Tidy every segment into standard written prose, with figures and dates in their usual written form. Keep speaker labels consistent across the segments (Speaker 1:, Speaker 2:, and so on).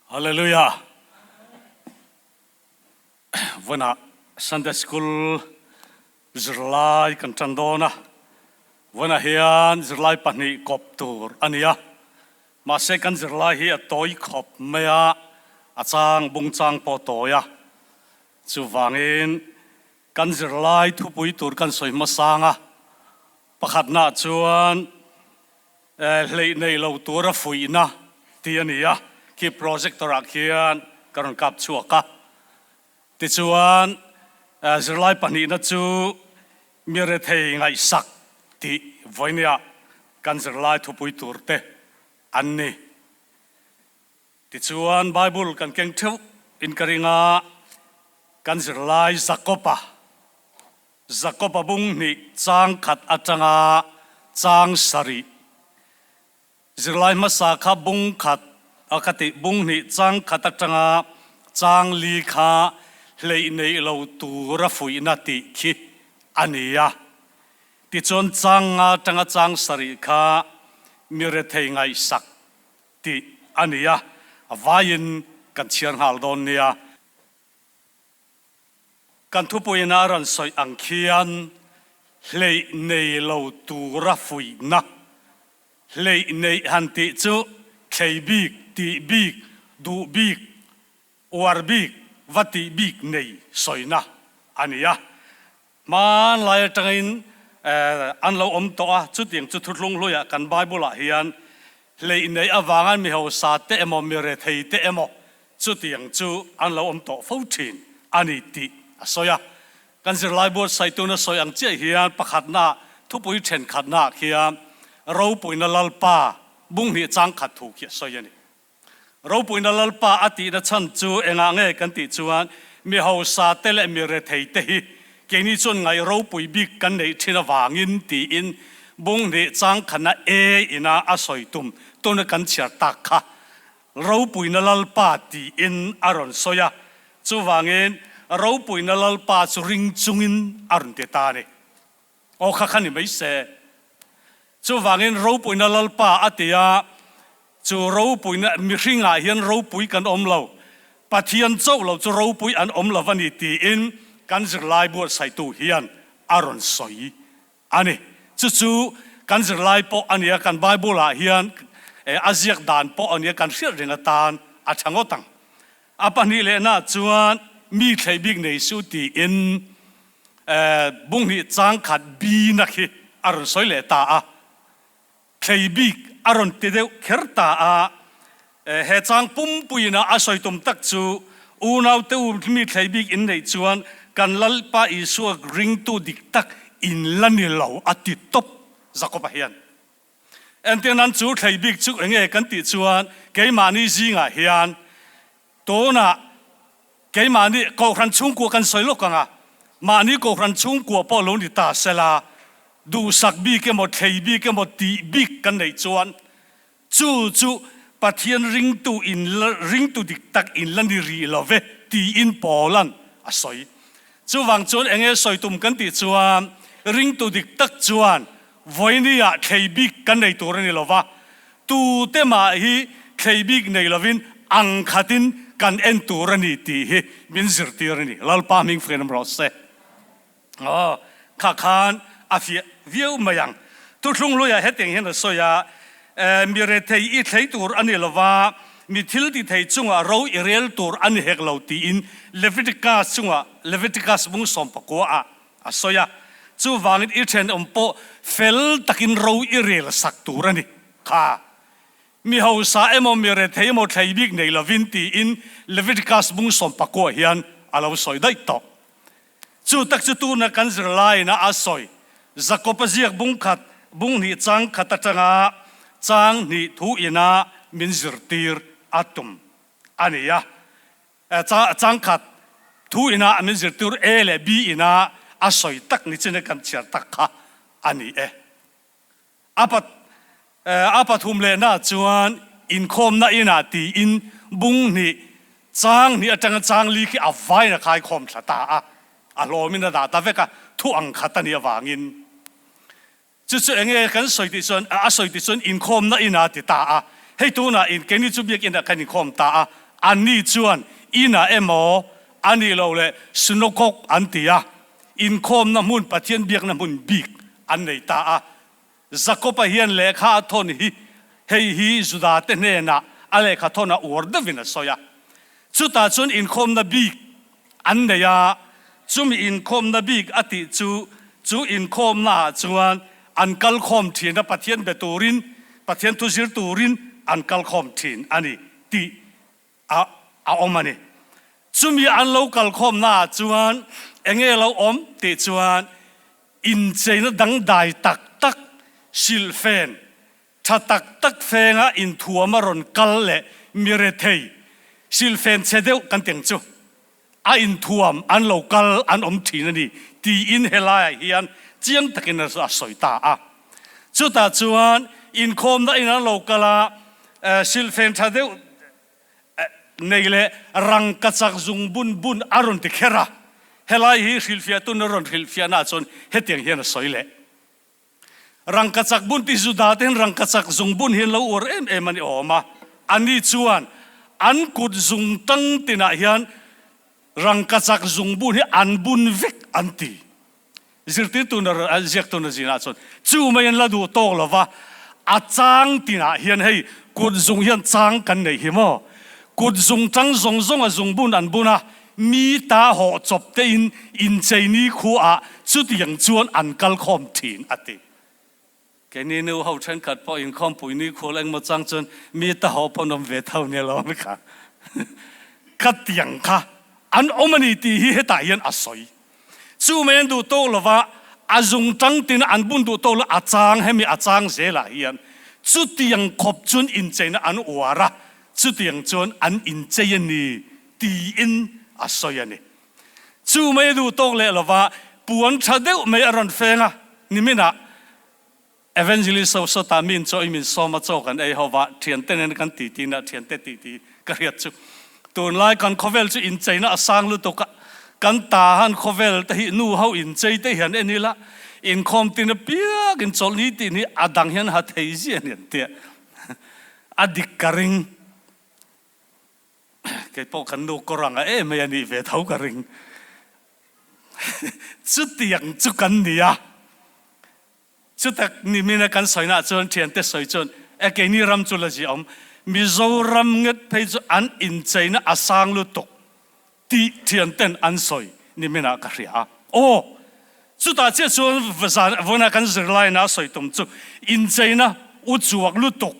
Speaker 1: Hallelujah! Vawiinah Sunday School zirlai kan tan dawn a, vawiinah hian zirlai pahnih kawp tur a ni a, mahse kan zirlai hi a tawi khawp mai a, a chang bung chang pawh a tawi a, chuvangin kan zirlai thupui tur kan sawi hmasang a, pakhatnaah chuan Hleih nei lo tura fuihna tih a ni a, khi projector ah khian ka rawn kap chhuak a. Tichuan, zirlai pahnihna chu mi rethei ngaihsak tih vawinia kan zirlai thupui tur te an ni. Tichuan, Bible kan keng theuh in ka ring a, kan zirlai Jakob-a Jakob-a bung hnih chang khat atanga chang sarih zirlai hmasa kha bung khat a ka tih bung hnih chang khat atanga chang li kha hleih neih lo tura fuihna tih khi a ni a. Tichuan chang nga atanga chang sarih kha mi rethei ngaihsak tih a ni a, a vaiin kan chhiar nghal dawn nia. Kan thupuiin a rawn sawi ang khian hleih nei lo tura fuihna, hleih neih han tih chu thlei bik, tih bik, duh bik, uar bik, va tih bik nei sawina a ni a. Hmanlai atangin an lo awm tawh a, chutiang chu thuthlung hluiah kan Bible-ah hian hleih neih avanga mi hausa te emaw, mi rethei te emaw Chutiang chu an lo awm tawh fo thin a ni tih a sawi a. Kan zirlai buatsaituna sawi ang chiah hian pakhatna thupui thenkhatnaah khian Ropuina Lalpa bung hnih changkhat thu khi a sawi a ni. Ropuina Lalpa a tihna chhan chu engah nge kan tih chuan mi hausa te leh mi rethei te hi keini chuan ngaih ropui bik kan neih thin avangin tiin bung hnih changkhatna e ina a sawi tum tuna kan chhiar tak kha Ropuina Lalpa tiin a rawn sawi a, chuvangin Ropuina Lalpa chu ring chungin a rawn ti ta a ni. Aw kha kha ni mai se. Chuvangin Ropuina Lalpa a ti a, chu ropuina mihringah hian ropui kan awm lo, Pathian chauh lo chu ropui an awm lo a ni tiin kan zirlai buatsaihtu hian a rawn sawi A ni. Chu chu kan zirlai pawh a nia, kan Bible-ah hian a ziak dan pawh a nia, kan hriat reng atan a tha ngawt ang. A pahnih lehnaah chuan mi thlei bik nei suh tiin bung hnih chang khat bina khi a rawn sawi leh ta a. Thlei bik a rawn ti deuh kher ta a, he chang pumpuiin a a sawi tum tak chu unaute u mi thlei bik in neih chuan kan Lalpa Isua ringtu dik tak in la ni lo a ti tawp Jakob-a hian. Entir nan chu thlei bik chu enge kan tih chuan keimahni zingah hian tunah keimahni Kohhran chhungkua kan sawi lawk ang a, mahni Kohhran chhungkua pawh lo ni ta sela, duhsak bik emaw, thlei bik emaw tih bik kan neih chuan chu chu Pathian ringtu in ringtu dik tak in la ni rih lo ve tiin Paula'n a sawi. Chuvang chuan enge sawi tum kan tih chuan ringtu dik tak chuan Vawinia thlei bik kan nei tur a ni lo va, tute mah hi thlei bik nei lovin ang khatin kan en tur a ni tih hi min zirtir a ni. Lalpa hming frian awm rawh se. Aw, kha khan a fiah viau mai ang. Thuthlung hluiah hetiang hian a sawi a, Mi rethei i thlei tur a ni lo va, mi thil ti thei chungah ro i rel tur a ni hek lo tiin Leviticus chungah Leviticus bung sawmpakua ah A sawi a, chuvangin i thenawm pawh fel takin ro i rel sak tur a ni. Kha, mi hausa emaw mi rethei emaw thlei bik nei lovin tiin Leviticus bung sawmpakua hian a lo sawi daih tawh. Chu tak chu tuna kan zirlaiin a a sawi, Jakob-a ziak bung khat, bung hnih chang khat atanga chang hnih thu ina min zirtir a tum a ni a. Changkhat thu ina min zirtir A leh B ina a sawi tak ni chin a kan chhiar tak kha a ni e. A a pathum lehna chuan inkhawmna inah tiin bung hnih chang hnih atanga chang li khi a vain a khaikhawm thla ta a, a hlawmin a dah ta vek a, thu ang khat a nih avangin. Chu chu enge kan sawi tih chuan, a sawi tih chuan inkhawmna in a ti ta a, hei tunah in keini chu biakinah kan inkhawm ta a, Anni chuan inah emaw a nih loh leh synagog an ti a, inkhawmna hmun Pathian biakna hmun bik an nei ta a. Jakob-a hian lehkha a thawn hi hei hi Juda-te hnenah a lehkha thawn a uar deuhin a sawi a. Chutah chuan inkhawmna bik an nei a, chumi inkhawmna bik a tih chu chu inkhawmnaah chuan an kal khawm thin a, Pathian be turin, Pathian thu zir turin an kal khawm thin a ni tih a a awm a ni. Chumi an lo kal khawmnaah chuan enge lo awm tih chuan incheina dangdai tak tak, silhfen tha tak tak fenga inthuam a rawn kal leh mi rethei silhfen chhe deuh kan teng chu a inthuam an lo kal an awm thin a ni tiin helaiah hian chiang takin a sawi ta a. Chutah chuan inkhawmna in an lo kal a, silhfen tha deuh nei leh rangkachak zung bun bun a rawn ti kher a. Helai hi hrilhfiahtun a rawn hrilhfiahnaah chuan hetiang hian a sawi leh. Rangkachak bun tih Juda te hian rangkachak zung bun hi an lo uar em em a ni awm a. Ani chuan an kut zung tang tinah hian rangkachak zung bun hi an bun vek an ti. Zirtirtu na ziaktu na zinah chuan chu mai an la duh tawk lo va, a chang tinah hian hei kut zung hian chang kan neih hi maw? Kut zung tang zawng zawng a zung bun an bun a, Mi ta hawh chawp tein inchei ni khuaah chutiang chuan an kal khawm thin, a ti. Keini nu ho thenkhat pawh inkhawmpui ni khual engmaw chang chuan mi ta hawh pawh an awm ve tho nia lo kha. Khatiang kha an awm a ni tih hi hetah hian a sawi. Chu mai an duh tawk lova a zung tang tin an bun duh tawk lo a chang hemi a chang zelah hian chutiang khawp chuan incheina an uar a, chutiang chuan an inchei a ni tiin a sawi a ni. Chu mai a duh tawk leh lova puan tha deuh mai a rawn feng a, niminah Evangelist ho sawtah mi in chaw i min sawm a chaw kan ei ho va, thiante nen kan ti ti na thiante ti ti ka hriat chu. Tunlai kan khawvel chu incheina a sang lutuk a, kan ta han khawvel te hi nu ho inchei te hian en ila, inkhawm tin apiang in chawlhni tih ni a dang hian ha thei zia ni an tia. A dik ka ring. Kei pawh kan nu kawr anga em mai a nih ve tho ka ring. Chutiang chu kan ni a. Chutak nimina kan sawinaah chuan thiante sawi chuan e keini ram chu la zia awm. Mizoram nget phei chu an incheina a sang lutuk tih thianten an sawi nimina ka hria a. Aw! Chutah chiah chuan zan vawiinah kan zirlaina a sawi tum chu incheina u chuak lutuk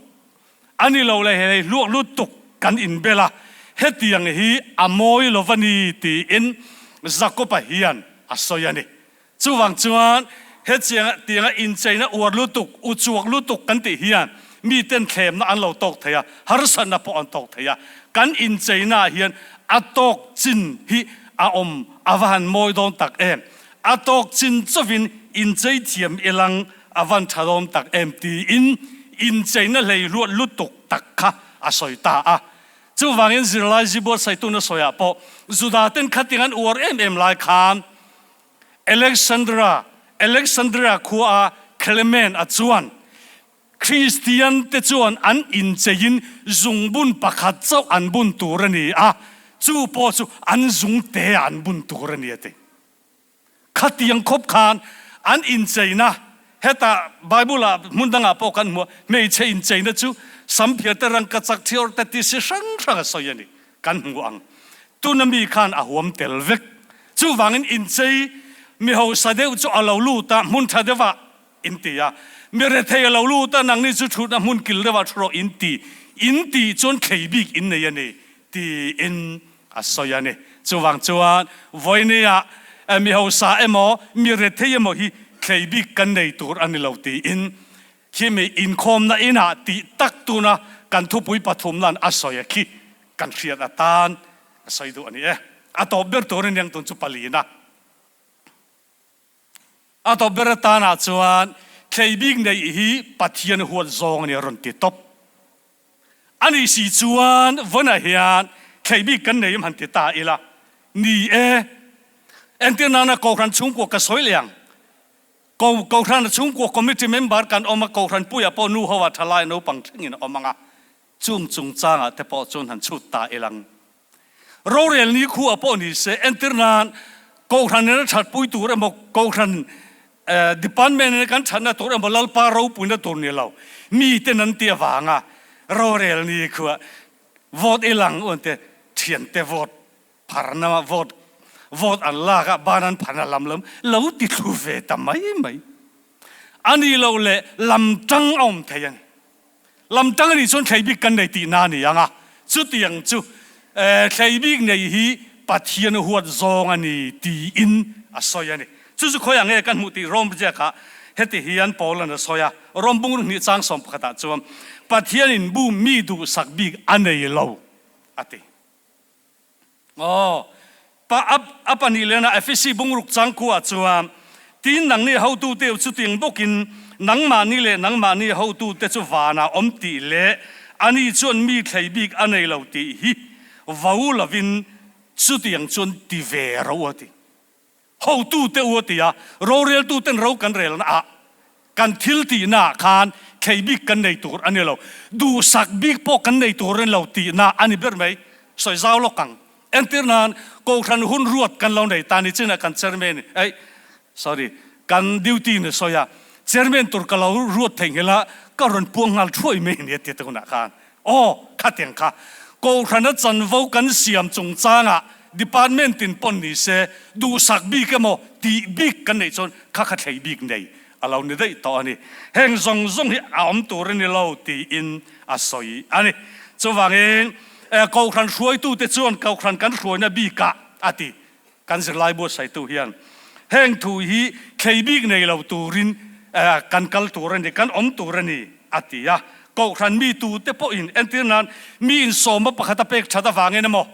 Speaker 1: A ni lo le hei hluak lutuk kan inbel a, hetiang hi a mawi lo va ni tiin Jakob-a hian a sawi a ni. Chuvang chuan hetianga tianga incheina uar lutuk, uchuak lutuk kan tih hian miten thlemna an lo tawk thei a, harsatna pawh an tawk thei a. Kan incheinaah hian a tawk chin hi a awm a va han mawi dawn tak em? A tawk chin chauhin inchei thiam ilang A van tha dawn tak em tiin incheina hlei hluat lutuk tak kha a sawi ta a. Chuvangin zirlai zibuatsaituna sawiah pawh Juda ten khating an uar em em lai khan Alexandra, Alexandria khua a Clement a chuan Kristian te chuan an incheiin zungbun pakhat chauh an bun tur a ni a, chu pawh chu an zungte ah an bun tur a ni a ti. Khatiang khawp khan an incheina, hetah Bible-ah hmun dangah pawh kan hmu a, hmeichhe incheina chu samphiar te, rangkachak thiawr te ti si hrang hrang a sawi a ni, kan hmu ang. Tuna mi khan a huam tel vek. Chuvangin inchei mi hausa deuh chu a lo lut a, hmun tha deuhah in ti a, mi rethei a lo lut a, nangni chu thutna hmun kil deuhah thu rawh in ti, in tih chuan thlei bik in nei a ni, tiin a sawi a ni. Chuvang chuan vawinia mi hausa emaw mi rethei emaw hi thlei bik kan nei tur a ni lo tiin khimi inkhawmna inah tih tak tuna kan thupui pathumna'n a sawi a khi kan hriat atan a sawi duh a ni e. A tawp ber tur a niang tun chu palina. A tawp ber atanah chuan thlei bik neih hi Pathian huat zawng a ni a rawn ti tawp. A nih si chuan vawnah hian thlei bik kan nei em han ti ta ila. Ni e, entir nana Kohhran chhungkua ka sawi leh ang. Ko Kohhran chhungkua committee member kan awm a, Kohhran puiah pawh nu ho ah thalai naupang thlengin a awm ang a. Chung chungchangah te pawh chuan han chhut ta ilang. Rorel ni khua pawh ni se, entir nan Kohhran in a thatpui tur emaw, Kohhran Department in kan thatna tur emaw Lalpa ropuina tur ni lo, miten an ti avanga rorel ni khua vote ilang u an ti, thiante vote pharna vote vote an lak a, ban an pharna lam lam lo ti thlu ve ta mai mai. A nih loh leh lam tang a awm thei a ni. Lam tang a nih chuan thlei bik kan nei tihna a ni ang a, chutiang chu thlei bik nei hi Pathian huat zawng a ni tiin a sawi a ni. Chu chu khawiah nge kan hmuh tih Rom ziakah heti hian Paulan a sawi a, Rom bungruk hnih chang sawm pakhatah chuan Pathianin bu mi duhsak bik a nei lo a ti. Aw, pa a pahnih lena Efesi bungruk changkua chuan, Tin, nangni hotute u chutiang bawkin nangmahni leh nangmahni hotute chu vanah awm tih leh ani chuan mi thlei bik a nei lo tih hi vo lovin chutiang chuan ti ve ro a ti. Hotute u a ti a, roreltuten ro kan relna ah kan thil tihna ah khan thlei bik kan nei tur a ni lo, duhsak bik pawh kan nei tur a ni lo tihna a ni ber mai. Sawi zau lawk ang. Entir nan Kohhran hun ruat kan lo nei ta ni chinah kan chairman ei sorry kan duty in a sawi a, chairman tur ka lo ruat theihnghilh a, ka rawn puang nghal thuai mai a ni a ti tunah khan. Aw, khatiang kha. Kohhrana chanvo kan siam chungchangah department in pawn ni se, duhsak bik emaw tih bik kan neih chuan kha kha thlei bik nei a lo ni daih tawh a ni. Heng zawng zawng hi a awm tur a ni lo tiin a sawi a ni. Chuvangin Kohhran hruaitute chuan Kohhran kan hruaina bikah a ti. Kan zirlai buatsaihtu hian heng thu hi thlei bik nei lo turin kan kal tur a ni, kan awm tur a ni, a ti a. Kohhran mi tute pawhin entir nan mi insawma pakhat a pek that avangin emaw,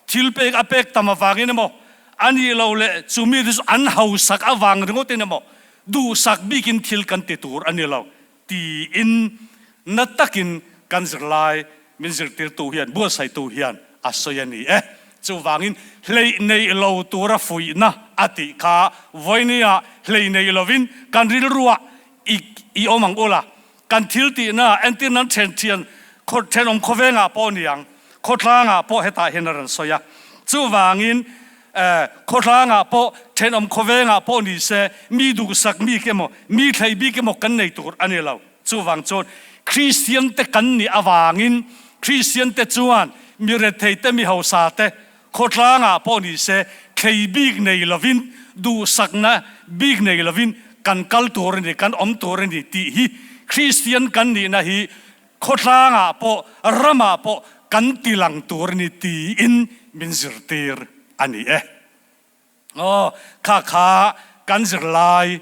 Speaker 1: thil pek a pek tam avangin emaw, a nih lo leh chu mite chu an hausak avang ringawtin emaw duhsak bikin thil kan ti tur a ni lo tiin na takin kan zirlai min zirtirtu hian, buatsaihtu hian a sawi a ni e. Chuvangin hleih neih lo tura fuihna a tih kha vawinia hleih neih lovin kan rilruah i i awm ang ula, kan thil tihna entir nan then thian khaw thenawm khawvengah pawh ni ang, khawtlangah pawh hetah hian a rawn sawi a. Chuvangin khawtlangah pawh thenawm khawvengah pawh ni se mi duhsak bik emaw mi thlei bik emaw kan nei tur a ni lo. Chuvang chuan Kristian te kan nih avangin Kristian te chuan mi rethei te mi hausa te khawtlangah pawh ni se thlei bik nei lovin duhsakna bik nei lovin kan kal tur a ni kan awm tur a ni tih hi Kristian kan nihna hi khawtlangah pawh ramah pawh kan tilang tur a ni tiin min zirtir a ni e. Aw, kha kha kan zirlai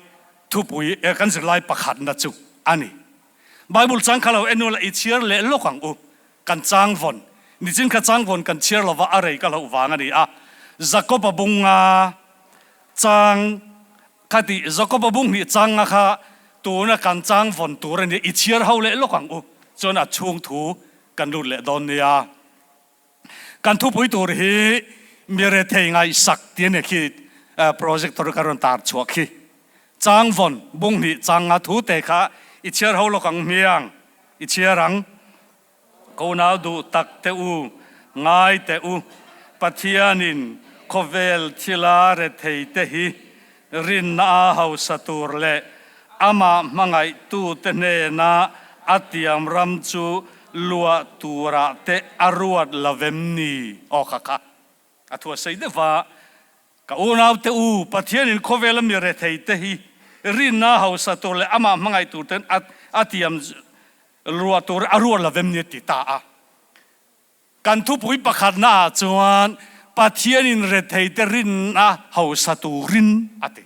Speaker 1: thupui, kan zirlai pakhatna chu a ni. Bible chang kha lo en ula i chhiar leh lawk ang u. Kan chang vawn, nichin kha chang vawn kan chhiar lova a rei ka hlauh vang a ni a. Jakob-a bunga chang kha tih, Jakob-a bung hnih changa kha tuna kan chang vawn tur a ni, i chhiar ho leh lawk ang u. Chuan a chhung thu kan lut leh dawn nia. Kan thupui tur hi mi rethei ngaihsak tih a ni khi projector ka rawn tar chhuah khi. Chang vawn, bung hnih chang nga thu te kha i chhiar ho lawk ang hmiang, i chhiar ang. Ko nau duh tak teh u, ngai teh u, Pathianin khawvel thila rethei te hi rinna a hausa tur leh amah hmangaihtute hnena a tiam ram chu luah turah te a ruat lo vem ni? Aw kha kha a thu a sei deuh va, Ka unaute u, Pathianin khawvela mi rethei te hi rinna a hausa tur leh amah hmangaih tur ten a tiam luah tur a ruat lo vem ni a ti ta a. Kan thupui pakhatna ah chuan Pathianin retheite rinna hausa turin a ti.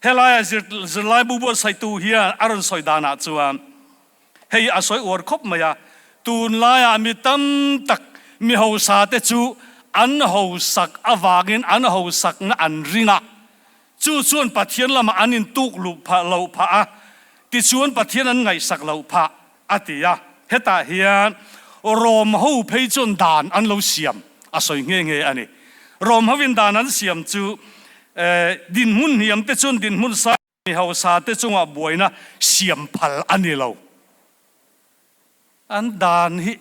Speaker 1: Helaia zirlaibu buatsaihtu hian a rawn sawi danah chuan hei a sawi uar khawp mai a, tunlaiah mi tam tak mi hausa te chu an hausak avangin an hausakna an ring a, Chu chuan Pathian lamah an intuk luh phah loh phah a, tichuan Pathian an ngaihsak loh phah, a ti a. Hetah hian Rom ho phei chuan dan an lo siam a sawi nghe nghe a ni. Rom hovin dan an siam chu dinhmun hniam te chuan dinhmun sang mi hausa te chungah buaina siam phal a ni lo. An dan hi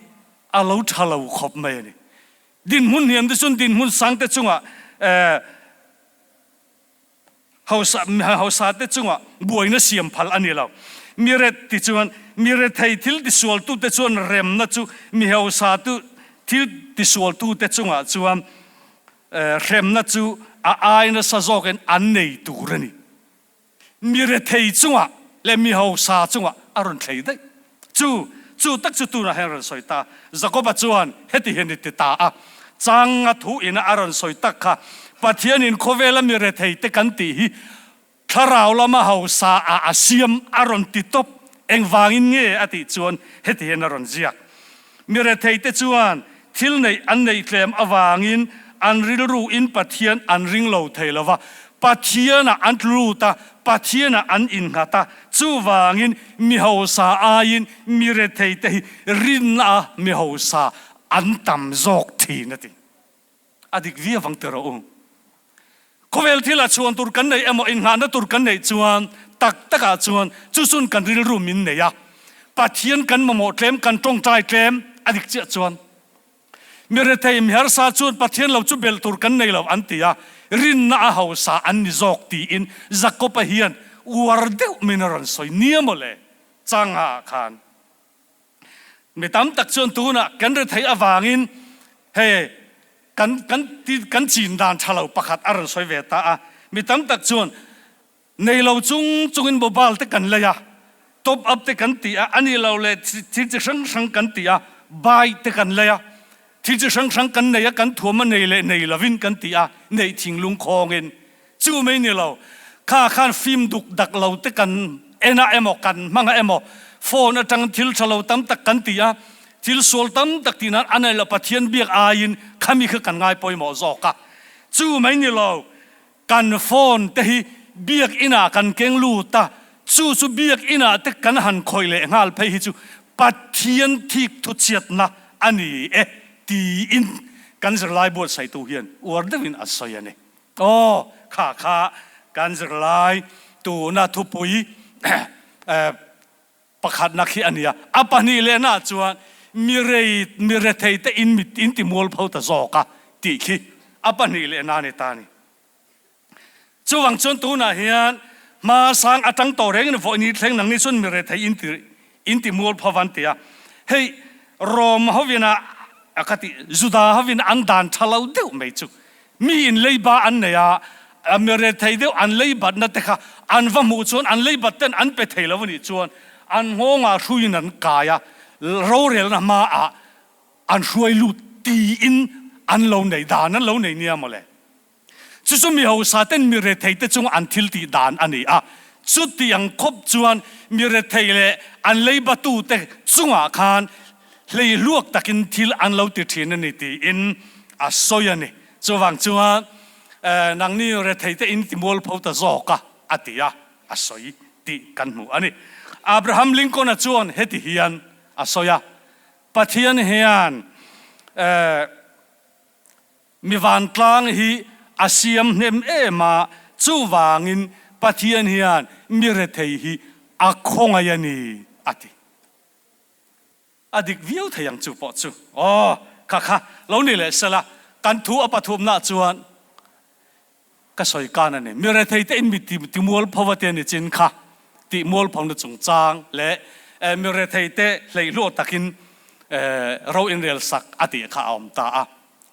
Speaker 1: a lo tha lo khawp mai a ni. Dinhmun hniam te chuan dinhmun sang te chungah hausa hausa te chungah buaina siam phal a ni lo. Mi ret ti chuan mi rethei thil tisualtu te chuan remna chu mi hausa tu thil tisualtu te chungah chuan hremna chu a ai nasa zawkin an nei tur a ni. Mi rethei chungah leh mi hausa chungah a rawn thlei daih. Chu chu tak chu tunah hian a rawn sawi ta. Jakoba chuan heti hian i ti ta a, Changa thu ina a rawn sawi tak kha, Pathianin khawvela mi rethei te kan tih hi thlarau lama hausa ah a siam a rawn ti tawp. Engvangin nge a tih chuan heti hian a rawn ziak. Mi rethei te chuan thil neih an neih tlem avangin an rilru in Pathian an ring lo thei lo va, Pathianah an tlu lut a, Pathianah an innghat a, chuvangin mi hausa aiin mi rethei te hi rinna a mi hausa an tam zawk thin a ti. A dik viau ang ti rawh u. Khawvel thil a chhuan tur kan neih emaw inngahna tur kan neih chuan tak takah chuan chu chun kan rilru min nei a. Pathian kan mamawh tlem, kan tawngtai tlem a dik chiah chuan mi rethei mi harsa chuan Pathian lo chu belh tur kan nei lo an ti a, rinna a hausa an ni zawk tiin Jakob-a hian uar deuh min a rawn sawi nia mawle changah khan. Mi tam tak chuan tunah kan retheih avangin hei kan kan kan chin dan tha lo pakhat a rawn sawi ve ta a. Mi tam tak chuan nei lo chung chungin mobile te kan lei a, top up te kan ti a, a nih loh leh thil chi hrang hrang kan ti a, bike te kan lei a, thil chi hrang hrang kan nei a, kan thuam a nei leh nei lovin kan ti a, neih thinglung khawngin Chu mai ni lo, kha khan fim duk dak lo te kan en a emaw kan hmang a emaw, phone atang thil tha lo tam tak kan ti a, thil sual tam tak tih nan a nei lo, Pathian biak aiin khami kha kan ngai pawimawh zawk a. Chu mai ni lo, kan phone te hi biak inah kan keng lut a, chu chu biak inah te kan han khawih leh nghal phei hi chu Pathian thik thuchhiatna a ni e tiin kan zirlai buatsaihtu hian uar deuhin a sawi a ni. Aw, kha kha kan zirlai tuna thupui pakhatna khi a nia. A pahnih lehna chuan mirei mirethei te in mit in ti mualpho ta zawk a tih khi a pahnih lehna a ni ta a ni. Chuvang chuan tunah hian hma sang atang tawh rengin vawiin thleng nangni chuan mirethei in ti in ti mualpho van ti a. Hei Rom hovin a ka ti Juda hovin an dan tha lo deuh mai chu Mi in leiba an nei a, mi rethei deuh an leibatna te kha an va hmuh chuan an leibat ten an pe thei lo a nih chuan an nghawngah hruiin an kai a, rorelna hmaah an hruai lut tiin an lo nei dan an lo nei nia mawle. Chu chu mi hausa ten mi rethei te chunga an thil tih dan a ni a, chutiang khawp chuan mi rethei leh an leibatute chungah khan Hleihluak takin thil an lo ti thin a ni tiin a sawi a ni. Chuvang chuan nangni retheite in ti mualpho ta zawk a, a ti a, a sawi tih kan hmu a ni. Abraham Lincoln-a chuan heti hian a sawi a, Pathian hian mi vantlang hi a siam hnem em a, chuvangin Pathian hian mi rethei hi a khawngaih a ni, a ti. A dik viau thei ang chu pawh chu. Aw, kha kha, lo ni leh sela, kan thu a pathumnaah chuan ka sawi kan a ni. Mi rethei te in mi ti mualpho a tia ni chin kha tih mualphona chungchang leh mi rethei te hleihluah takin ro inrel sak a tih kha a awm ta a.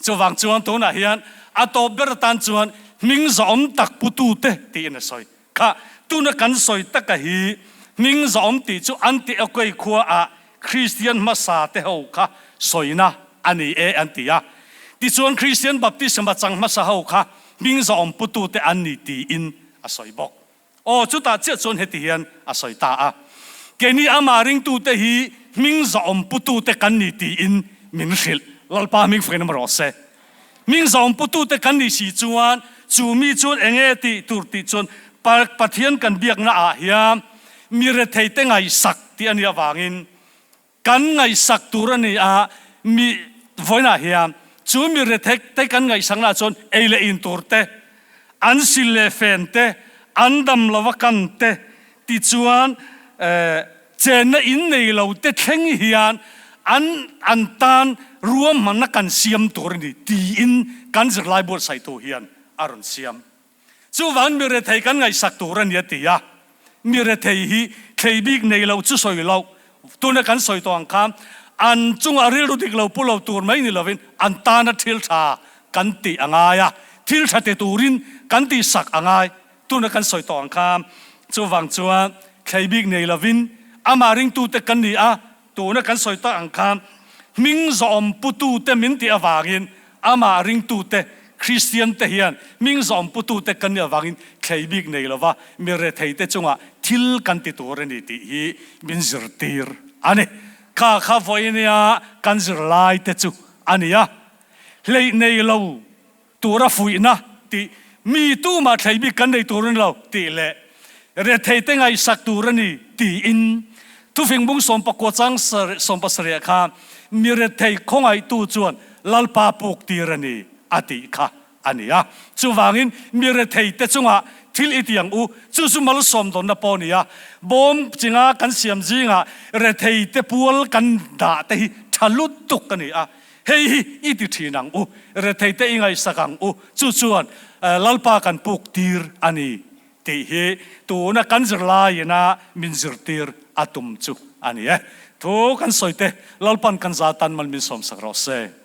Speaker 1: Chuvang chuan tunah hian a tawp ber atan chuan hming zawhawm tak putute tiin a sawi. Kha tuna kan sawi taka hi hming zawhawm tih chu Antiochei khua ah Kristian hmasa te ho kha sawina a ni e an ti a. Tichuan Kristian baptisma chang hmasa ho kha hming zawhawm putute an ni tiin a sawi bawk. Aw, chutah chiah chuan heti hian a sawi ta a, Keini amah ringtute hi hming zawhawm putute kan ni tiin min hrilh. Lalpa hming fakin awm rawh se. Hming zawhawm putute kan nih si chuan chu mi chuan eng nge tih tur tih chuan Pathian kan biakna ah hian mi retheite ngaihsak tih a nih avangin Kan ngaihsak tur a ni a, mi vawiinah hian chu mi rethek te kan ngaihsaknaah chuan ei leh in tur te, an sil leh fen te, an dam lova kan te tichuan chenna in nei lo te thleng hian An an tan ruahmanna kan siam tur a ni tiin kan zirlai buatsaihtu hian a rawn siam. Chuvang mi rethei kan ngaihsak tur a ni a ti a. Mi rethei hi thlei bik nei lo chu sawi loh, tuna kan sawi tawh ang khan an chungah rilru dik lo pu lo tur mai ni lovin an tana thil tha kan tih a ngai a, thil tha ti turin kan tihsak a ngai. Tuna kan sawi tawh ang khan chuvang chuan thlei bik nei lovin amah ringtute kan ni a, Tuna kan sawi tak ang khan hming zawm putute min tih avangin amah ringtute, Kristiante hian hming zawm putute kan nih avangin thlei bik nei lova mi retheite chungah thil kan ti tur a ni tih hi min zirtir a ni. Kha kha vawinia kan zirlaite chu a ni a, hleih nei lo Tura fuihna tih mi tumah thlei bik kan nei tur a ni lo tih leh retheite ngaihsak tur a ni tiin thufing bung sawmpakua chang sawmpasarih kha mi rethei khawngaihtu chuan Lalpa puk tir a ni a tih kha a ni a. Chuvangin mi retheite chungah thil i ti ang u, chu chu malsawm dawnna pawh a ni a. Bawm chinga kan siam zingah retheite pual kan dah te hi tha lutuk a ni a. Hei hi i ti thin ang u, retheite i ngaihsak ang u, chu chuan Lalpa kan puk tir a ni tih hi tuna kan zirlaiina min zirtir a tum chu a ni e. Thu kan sawi te, Lalpan kan za tan mal min sawmsak rawh se.